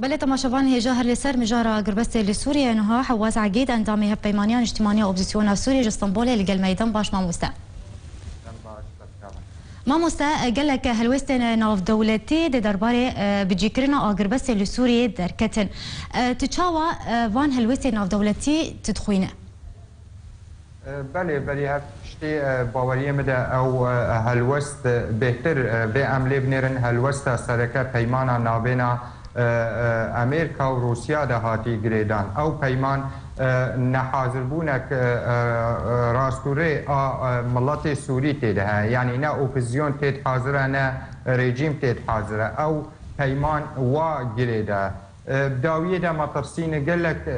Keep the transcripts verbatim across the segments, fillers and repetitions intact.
Belê, temaşevan hêja her li ser mijara agirbestê li Sûriyê niha Hewaz Egîd, endamê Hevpeymaniya Niştimaniya Opozîsyona Sûriyê ji Stenbolê li gel me ye. Dem baş mamoste. Mamoste, gelek helwêstên navdewletî di derbarê, e, bicîkirina agirbestê li Sûriyê derketin. E, tu çawa, e, van helwêstên navdewletî tu dixwîne? E, belê, belê, her tiştî, e, baweriyê min de ew, e, helwest, e, bêhtir, e, vê em lê binêrin, helwesta sereke peymana navbêna, e, e, Amerîka û Rûsya de hatî girêdan. Ew peyman, e, nehazirbûnek, e, e, e, rastûrê a, e, miletê Sûrî tê de heye. Yanî ne opozîsyon tê dihazire, ne rejîm tê dihazire. Ew peyman wa girê de. E, bi dawiyê de metirsîne gelek, e,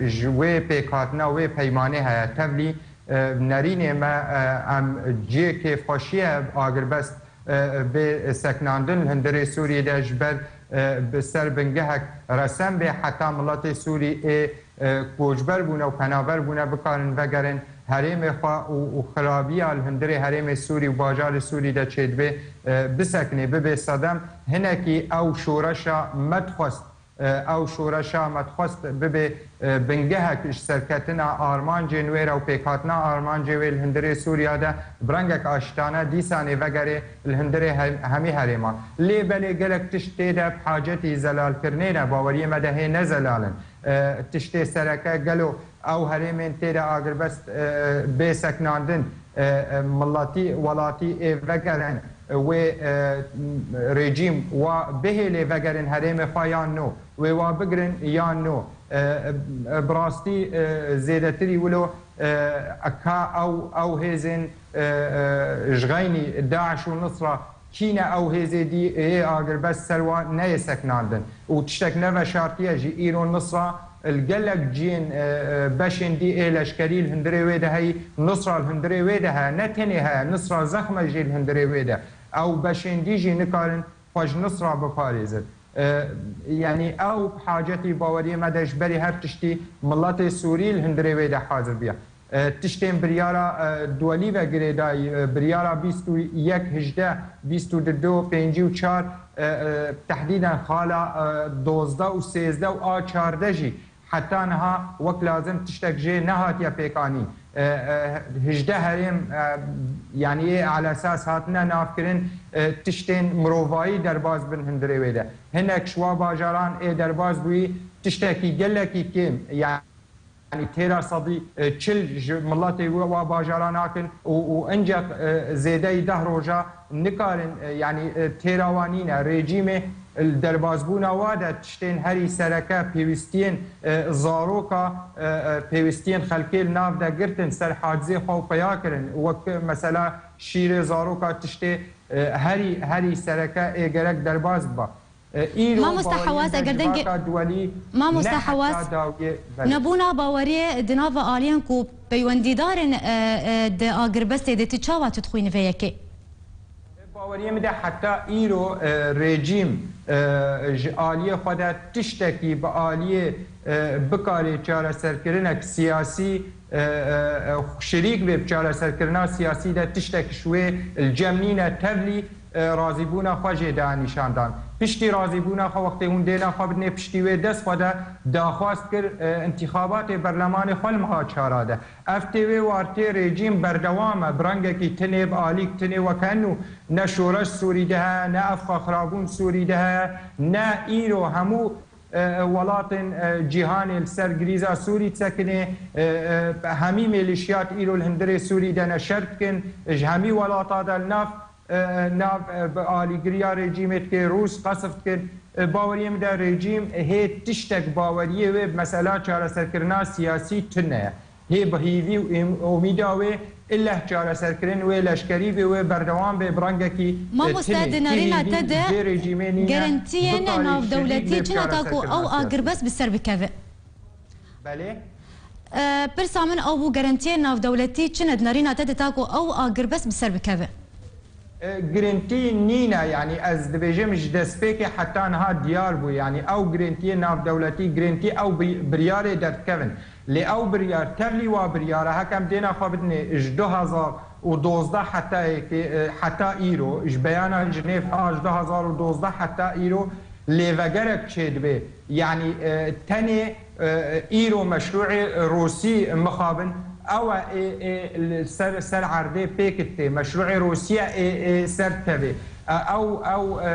e, ji wê pêkhatina wê peymanê heye. Tevlî, e, nerînê me, e, em cihê kêfxweşiyê agirbest, e, bê sekinandin li hundirê Sûriyê de ji ber, e, bi ser bingehek resen bê heta miletê Sûrî ê, e, koçber bûne û penaber bûne bikarin vegerin herêmê xwe û, û xirabiya li hundirê herêmê Sûrî û bajarê Sûrî de çêdibê, e, bisekinê, bibê sedem. Hinekî ew şoreşa me dixwest, e, ew şoreşa me dixwest bibe, e, bingehek ji serketina armancên wê re û pêkhatina armancê wê li hundirê Sûriya de bi rengek aştane dîsanê vegerê li hundirê he-, hemî herêman. Lê belê gelek tişt tê de bi hacetî zelalkirinê ne, baweriyê me de hê ne zelal in. E, tiştê sereke gelo ew herêmên tê de agirbest, e, bê sekinandin, e, e, miletî, welatî ê vegerin, e, wê, e, rejîm wa bihêlê vegerin herêmê xwe yan no, wê wa bigirin yan no. E, e, bi rastî, e, zêdetirî wilo, e, ka ew, ew hêzên, e, e, ji xeynî DAIŞ û Nusra kî ne ew hêzê dî ê agirbest ser wa neyê sekinandin. Û tiştek ne veşartiye jî, îro Nusra li gelek cihên, e, e, beşên dî ê leşkerî li hundirê wê de heyî, Nusra li hundirê wê de heye, ne tenê heye, Nusra zexme jî li hundirê wê de. Ew beşên dî jî nikarin xwe ji Nusra biparêzin. E, yanî ew hacetî baweriyê me de ji berî her tiştî miletê Sûrî li hundirê wê de hazir bûye. E, tiştên biryara, e, duwelî ve girêdayî, e, biryara bîst û yek hejdeh, bîst û du pêncî û çar, e, e, tehdîden xala, e, dozdeh û sêzdeh û a çardeh jî heta niha wek lazim tiştek jê nehatiye pêkanîn. E, e, hejdeh herêm, e, yanî ê alesas hatine navkirin, e, tiştên mirovayî derbas bin hundirê wê de. Hinek ji wa bajaran ê derbas bûyî tiştekî gelekî kêm, yanî Yanî têra sedî, e, çil ji miletê wa, wa bajara nakin û, û ancak, e, zêdeyî deh roja nikarin, e, yanî, e, têra wan nîne. Rejîmê, e, li derbazbûna wa de tiştên herî sereke pêwîstiyên, e, zaroka, e, e, pêwîstiyên xelkê li nav de girtin, ser hacizê xwe û peya kirin. Wek mesela şîrê zaroka tiştê, e, herî, herî sereke ê gerek derbaz biba. E, îro Mamoste baweriyên Hewaz, eger dengê civaka duwelî Mamoste ne Hewaz, heta dawiyê, belê. Nebûna baweriyê di nav aliyên ku peywendîdar in, e, e, di agirbestê de, tu çawa tu dixwînî vê yekê? Baweriyê min de heta îro, e, rejîm, e, ji aliyê xwe de tiştekî bi aliyê, e, bikarê çareserkirinek siyasî, e, e, e, şirîk bê bi çareserkirina siyasî de tiştek ji wê li cem nîne, tevlî, e, razîbûna xwe jê da nîşan dan. Piştî razîbûna xwe, wextê hûn dêna xwe bidinê piştî wê, dest xwe de daxwaz kir, e, întîxabatê berlemanê xwe li meha çara de. Ev tê wê wartê rejîm berdewam e, bi rengekî tinê, bi alîk tinê, weke nû ne şoreş Sûrî de heye, ne ev xwexirabûn Sûrî de heye, ne îro hemû, e, welatên, e, cîhanê li ser grîza Sûrî disekinê, e, e, hemî mêlîşiyat îro li hundirê Sûrî de ne şer dikin, ji hemî welata de li nav e, nav, e, bi alîgiriya rejîmê dike, Rûs qesf dikin. E, baweriyê min de rejîm hê tiştek baweriyê wê bi mesela çareserkirina siyasî tune ye. Hê bi hîvî û êm-, ûmîda wê ileh çareserkirin wê leşkerî bê, wê berdewam bê bi rengekî, e, Mamoste, tinê. Di nerîna te de vê rejîmê nîne, gerentiyên navdewletî çi ne ta ku ew agirbest bi ser bikeve? Belê. E, pirsa min ew bû, gerentiyên navdewletî çi ne di nerîna te de ta ku ew agirbest bi ser bikeve? E, girintî nîne, yanî ez dibêjim ji destpêkê heta niha diyar bû, yanî ew girintiyê navdewletî, girintî ew bi-, biryarê derdikevin. Lê ew biryar, tevlî wa biryara, hekem dêna xwe bidinê ji du hezar û dozdeh heta yekê, e, heta îro, ji beyana Cinêv a ji du hezar û dozdeh heta îro, lêvegerek çêdibe. Yanî, e, tenê, e, îro meşrûê Rûsî mixabin, ew e, ê, ê, li ser, ser erdê pêk tê. Meşrûê Rûsî ye, ê, ê ser tevê. E, ew, ew, e,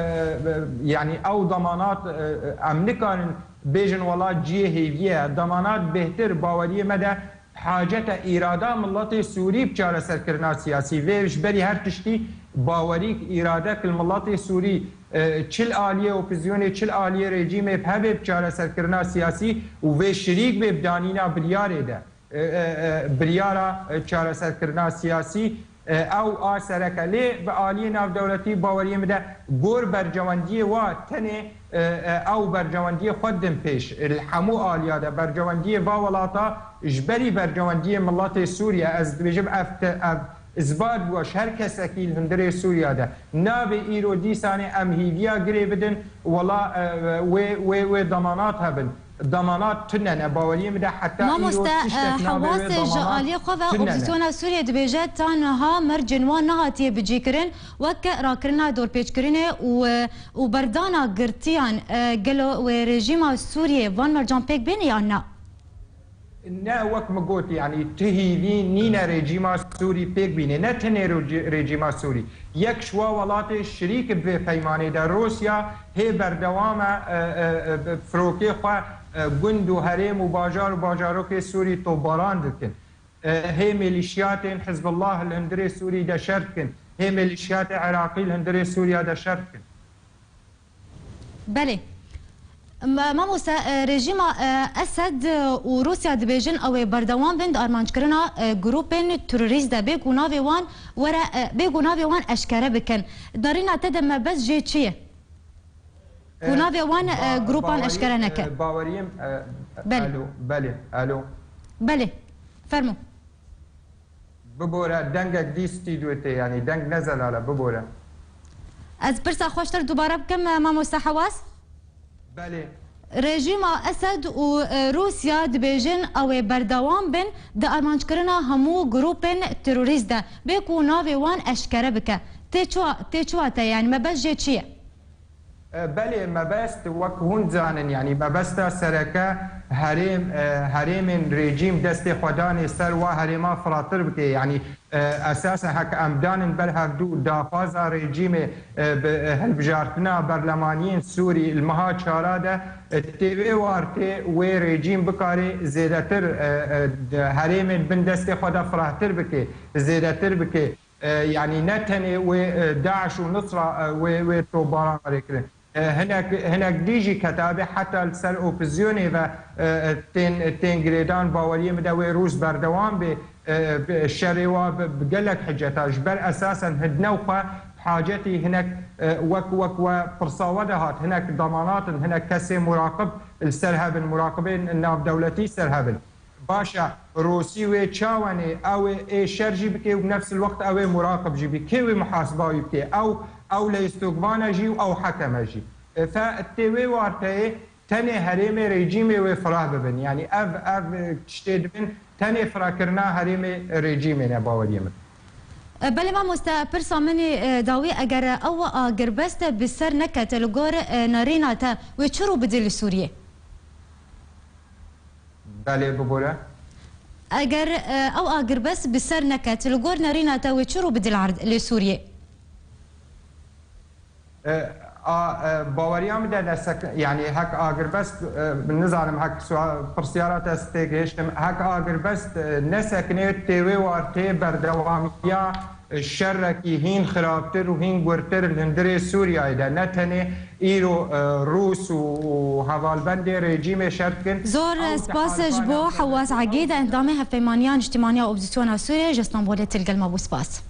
yanî ew damanat, e, em nikarin bêjin wela cihê hêviyê ye. Damanat bêhtir baweriyê me de hacet e, îrada miletê Sûrî bi çareserkirina siyasî. Vê ji berî her tiştî bawerîk, îradek li miletê Sûrî, e, çi li aliyê opozisyonê, çi li aliyê rejîmê bi hebe bi çareserkirina siyasî û vê şirîk bê bi danîna biryarê de. E, e, e, biryara, e, çareserkirina siyasî, e, ew a sereke. Lê bi aliyê navdewletî baweriyê min de gor bercewendiyê wa tenê, e, e, ew bercewendiyê xwe din pêş. Li hemû aliya de bercewendiyê va welata ji berî bercewendiyê miletê Sûriye, ez dibêjim ev te-, ev isbat bû ji her kesekî li hundirê Sûriya de. Nabê îro dîsanê em hîviya girê bidin, wela, e, wê, wê, wê damanat hebin. Damanat tune ne. Baweriyê min de heta îro Mamoste, tiştek eh, nabê wê Hewasê ji damanat aliyê xwe ve tune ne. Opozîsyona Sûriyê dibêje, ta niha mercên wan nehatiye bicîkirin, wek rakirina dorpêçkirinê û, eh, û berdana girtiyan, eh, gelo wê rejîma Sûriyê van mercan pêk bêne yan na? Ne, wek min got, yanî ti hîvî nîne rejîma Sûrî pêk bîne. Ne tenê rojî-, rejîma Sûrî. Yek ji wa welatê şirîk bi vê peymanê de Rûsya hê berdewam e, e, e, e, firokê xwe, e, gund û herêm û bajar û bajarokê Sûrî topbaran dikin. E, hê milîşiyatên Hizbullah li hundirê Sûrî de şer dikin. Hê milîşiyatê Iraqî li hundirê Sûriya de şer dikin. Belê. Ma-, mamoste, e, rejîma, e, Esed, e, û Rûsya dibêjin ew ê berdewam bin di armanckirina, e, grûpên terorîst de, bê ku navê wan were, e, bê ku navê wan eşkere bikin. Di rîna te de mebest jê çi ye? Ku E, navê wan, e, ba-, grûpan bawerî-, eşkere neke. E, baweriyê min, e, Belê. Alo, belê, alo. Belê. Fermo. Bibore, dengek dî stûdyo tê, yanî deng ne zelal e, bibore. Ez pirsa xweştir dubare bikim, e, mamoste Hewas? Belê. Rejîma Esed û, e, Rûsya dibêjin ew ê berdewam bin di armanckirina hemû grûpên terorîst de, bê ku navê wan eşkere bike. Tê çiwa, tê çiwa te, yanî mebest jê çi ye? E, belê, mebest, wek hûn dizanin, yanî mebesta sereke herêm, e, herêmên rejîm destê xwe danê ser wa herêma firatir bike. Yanî, e, esasen hek em danin ber hevdû daxwaza rejîmê, e, bi, e, hilbijartina berlemaniyên Sûrî li meha çara de, e, tê wê wartê wê rejîm bikarê zêdetir, e, e, de herêmên bin destê xwe de firahtir bike, zêdetir bike. E, yanî ne tenê wê, e, DAIŞ û Nusra, e, wê, wê topbaran were kirin. E, hinek, hinek dî jî ketabê heta li ser opozisyonê ve, e, e, tên, tên girêdan, baweriyê min de wê rûz berdewam bê, e, bi, şerê wa bi, bi gelek hiceta. Ji ber esasen hindine û xwe hacetî hinek, e, wek, wek we pirsa we de hat, hinek damanat in, hinek kesê muraqib li ser hebin, muraqibên navdewletî ser hebin. Baş e, Rûsî wê çawenê ew ê şer jî bike û bi nefs il wext ew ê muraqib jî bî. Kê wê muhasiba wî bike? Ew, ew leyistokvan e jî û ew hekem e jî. E, fe tê wê warteyê tenê herêmê rejîmê wê firah bibin. Yanî ev, ev, e, tiştê dibin tenê firahkirina herêmê rejîmê ne baweriyê min. E, belê mamoste, pirsa min ê, e, dawî, eger ew agirbest bi ser nekete li gor, e, nerîna te, wê çi rû bidî li Sûriyê? Belê, bibore. Eger, e, ew agirbest bi ser neket, li gor nerîna te wê çi rû bidî li erd-, li Sûriyê? E, a, e, baweriya min de nesek-, yanî hek agirbest, e, nizanim hek sua-, pirsiyara te ez têgihiştim, hek agirbest, e, nesekine tê wê wartê berdewamiya şerekî hîn xirabtir û hîn gurtir li hundirê Sûriyeyê de, ne tenê îro, e, Rûs û, û hevalbendê rejîmê şer dikin. Zor spas ji bo Hewaz Egîd, endamê Hevpeymaniya Niştimaniya Opozîsyona Sûriyê ji Stenbolê, til gel me bû spas.